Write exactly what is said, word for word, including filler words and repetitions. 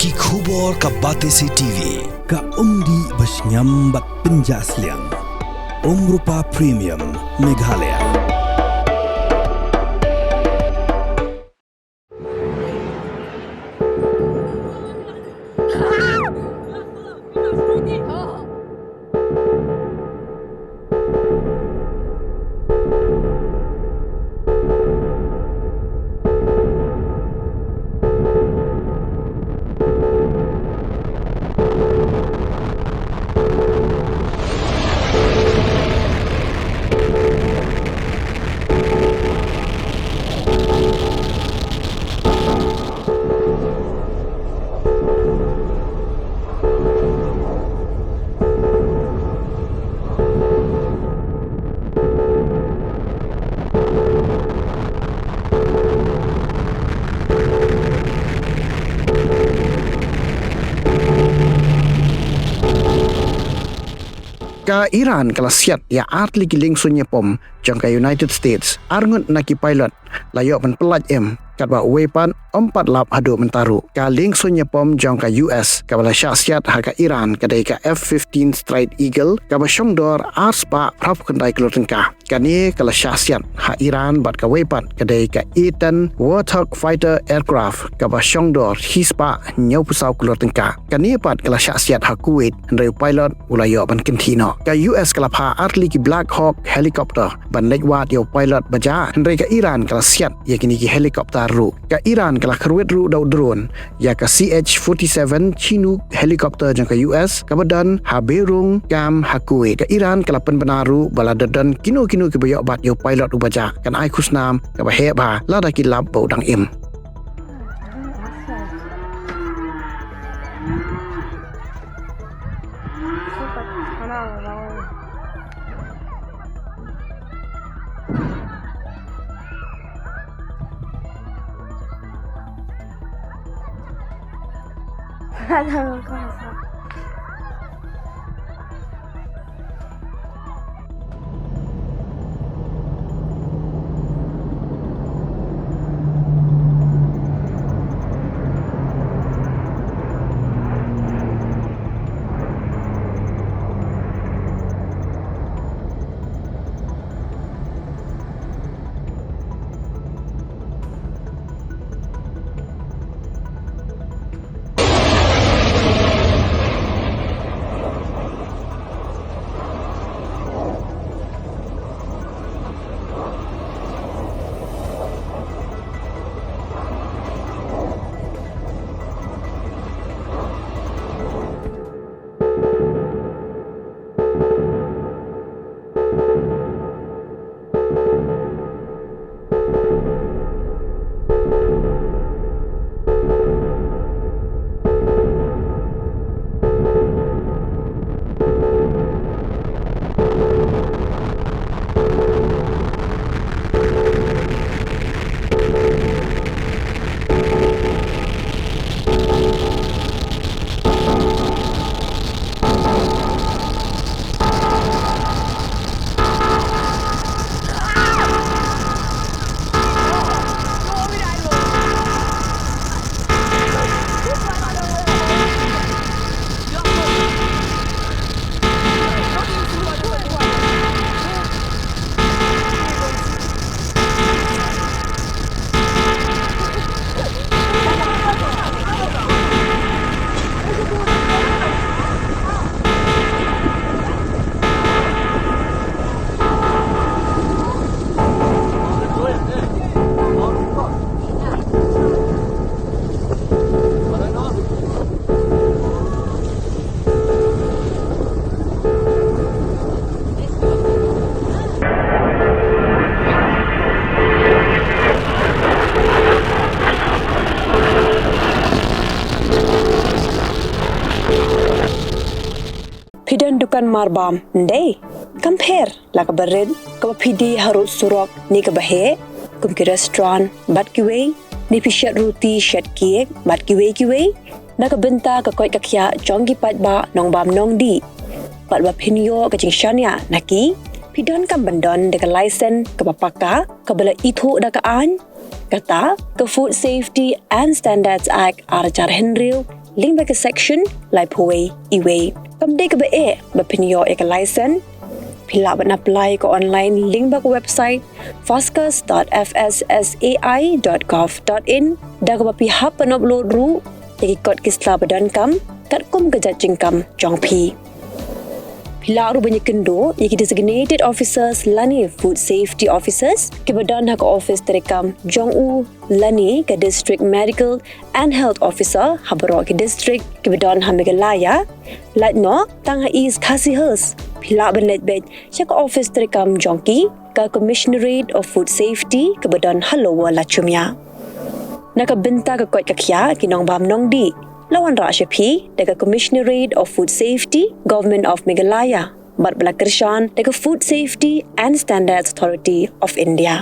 Ki khubor ka Batesi T V, ka umdih ba shngiam bad pynjah sliang. Umrupa Premium, Meghalaya. Ka Iran ka la siat ïa artylli ki liengsuiñ ïapom jong ka United States, arngut na ki pilot la ïoh ban pyllait im, katba uwei pat um pat lap haduh mynta ruh. Ka liengsuiñ ïapom jong ka U S kaba la shah siat ha ka Iran ka dei ka F fifteen Strike Eagle, kaba shongdor ar spah phra phew khyndai klur tyngka. Kane ka la shah siat ha Iran bad kawei pat ka dei ka A ten Warthog fighter aircraft, kaba shongdor shi spah hynñiew phew saw klur tyngka. Kane pat ka la shah siat ha Kuwait, hynrei u pilot u la ïoh ban kynthih noh. Ka U S ka la phah artylli ki Black Hawk helicopter ban leit wad ïa u pilot ba jah, hynrei ka Iran ka la siat ïa kine ki helicopter ruh. Ka Iran ka la kyrwit ruh da u drone ïa ka C H forty-seven Chinook helicopter jong ka U S, kaba don ha Beirung Gam ha Kuwait. Ka Iran ka la pynbna ruh ba lada don kino kino kiba ïoh bat ïa u pilot uba jah, kan ai khusnam kaba heh bha lada ki lap ba u dang im. Phi don dukan marbam, ym dei? Kam pher la kaba rit, kaba phi die harud surok ne kaba heh, kum ki restaurant bad kiwei, ne phi shet ruti shet cake bad kiwei kiwei na ka bynta ka koit ka khiah jong ki paidbah nongbam nongdih. Bad ba phin ïoh ka jingshaniah na ki, phi donkam ban don da ka license kaba paka, kaba la ithuh da ka aiñ. Kata ka Food Safety and Standards Act ar hajar hynriew, lyngba ka section laiphew wei E wei. Kam dei kaba eh ba phin ïoh ïa ka license, phi lah ban apply ka online lyngba ka website foscas.fssai.gov.in, da kaba phi hap ban upload ruh ïa ki kot ki sla ba donkam katkum ka jait jingkam jong phi. Phi lah ruh ban ïakynduh ïa ki designated officers lane food safety officers kiba don ha ka office treikam jong u lane ka district medical and health officer ha baroh ki district kiba don ha Meghalaya. Lait noh tang ha East Khasi Hills, phi lah ban leit beit sha ka office treikam jong ki, ka Commissionerate of Food Safety kaba don ha Lower Lachumia. Na ka bynta ka koit ka khiah ki nongbam nongdih, la wanrah sha phi da ka Commissionerate of Food Safety, Government of Meghalaya, bad ba la kyrshan da ka Food Safety and Standards Authority of India.